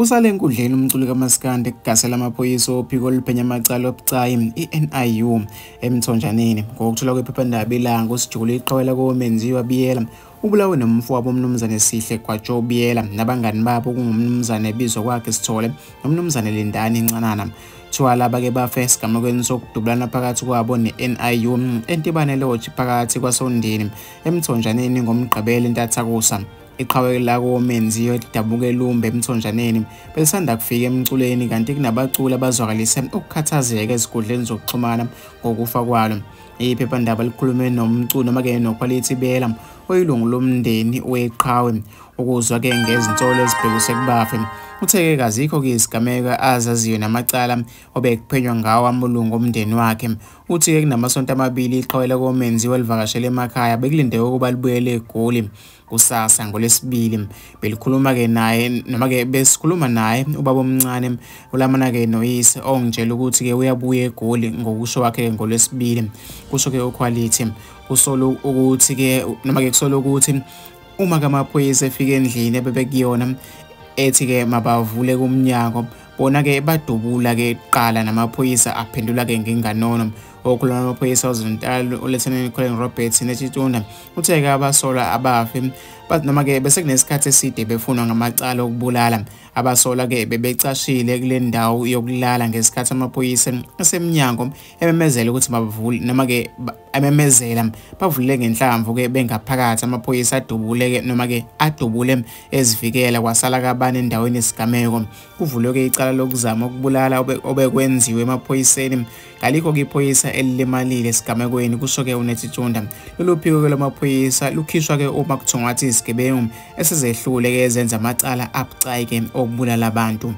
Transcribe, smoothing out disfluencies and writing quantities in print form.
Usale enkundleni umculi kaMaskandi kugasela amaphoyisa ophiko oluphenya amacala obucayi i-NIU eMthonjaneni. Ngokuthola kwephephandaba iLanga, uSijula iqhawe lakoMenziwa Biyela ubulawe nomfowabo uMnumzane Sihle Gwajo Biyela nabangani babo okungumnumzane Bizokwakhe Sithole noMnumzane Lindani Ncanana. Kuthiwa laba-ke bafe esigamekweni sokudubulana phakathi kwabo ne-NIU eNtibane Lodge phakathi kwasoNdini eMthonjaneni ngoMgqibelo entathakusa. Iqhawe lakoMenziwa elidabuka eLumbe eMthonjaneni belisanda kufika emculweni kanti kunabaculi abazwakalise ukukhathazeka ezinkundleni zokuxhumana ngokufa kwalo. Iphephandaba likhulume nomculo noma-ke noQuality Biyela oyilungu lomndeni weqhawe ukuzwa-ke ngezinsolo ezibhekiswe kubafi. Uthe-ke kazikho-ke izigameko azaziyo namacala obekuphenywa ngawo amalungu omndeni wakhe. Uthi-ke kunamasonto amabili iqhawe lakoMenziwa livakashele emakhaya bekulindeke ukuba libuyele eGoli kusasa ngoLwesibili. Belikhuluma-ke naye noma-ke besikhuluma naye ubaba omncane ulamana-ke noyise ongitshela ukuthi-ke uyabuya eGoli ngokusho kwakhe ngoLwesibili, kusho-ke uQuality. Kusola ukuthi-ke noma-ke kusola ukuthi uma-ke amaphoyisa efika endlini ebebekuyona ethi-ke mabavule kumnyango, bona-ke badubula-ke kuqala namaphoyisa aphendula-ke ngenganono. Okhuluma amaphoyisa KwaZulu-Natal uLieutenant Colonel Robert Netshiunda uthe-ke abasolwa abafi noma-ke bese kunesikhathi eside befunwa ngamacala okubulala. Abasolwa-ke bebecashile kule ndawo yokulala ngesikhathi amaphoyisa asemnyango ememezela ukuthi mabavule noma-ke ememezela bavulele ngenhlamvu-ke bengaphakathi. Amaphoyisa adubule-ke noma-ke adubule ezivikela kwasala kabane endaweni yesigameko. Kuvulwe-ke icala lokuzama ukubulala obekwenziwe emaphoyiseni. Kalikho-ke iphoyisa elilimalile esigamekweni, kusho-ke uNetshiunda. Lolu phiko-ke lwamaphoyisa lukhishwa-ke uma kuthungathi izigebengu esezehlule-ke ezenza amacala abucayi-ke okubulala abantu.